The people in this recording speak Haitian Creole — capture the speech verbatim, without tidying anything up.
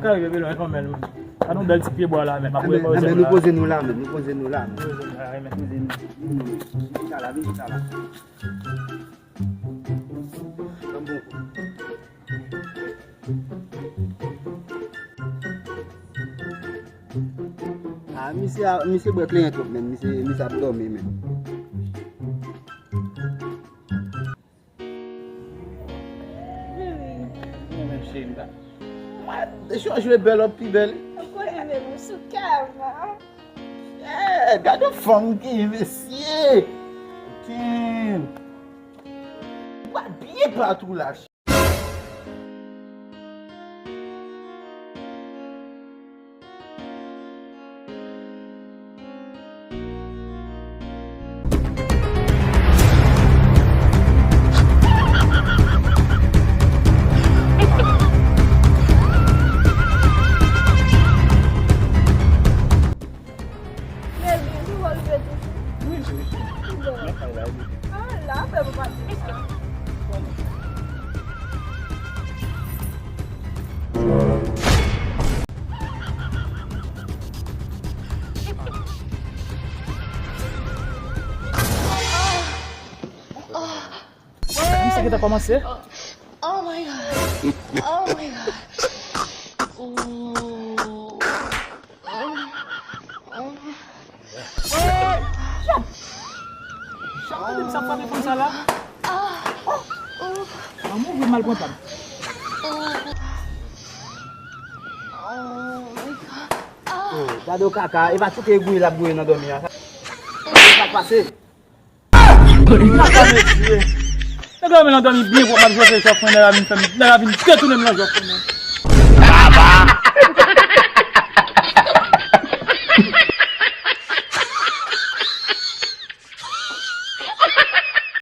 Ka rive pi lwen kanmenm. Gade yon bèl ti pye bwa la menm. Apre, men, men nou poze nou la menm, nou poze nou la menm. Poze nou la, wi, men. Poze nou. Vin chita la, vin chita la. Tanbou. Ah, misye, misye bwè kleren twòp menm, misye, misye ap dòmi menm. Mwen menm cheri m pa. Mwen, jwe bèl, w ap pi bèl. Ou konnen menm ou sou kè mwen. Eh, gade yon fanm ki mesye. Tin. Ou pa byen patou la. Melvin, ou rive toujou? Wi, cheri. Bon. Mwen kay la, wi. Ah, la, fè pou pati sa. Misye gentan kòmanse. Oh my God. Oh my God. Ooh. Jan! Jan, tande m sa frape fanm sa la? An mouri mal pran pa m. Oh, gade w kaka, e pa tchouke gouye l ap gouye nan dòmi a. Sa k pase? Nèg la men nan dòmi byen pwòp, m ap jwe jòf mwen, nèg la vin fè m, nèg la vin detounen m nan jòf mwen.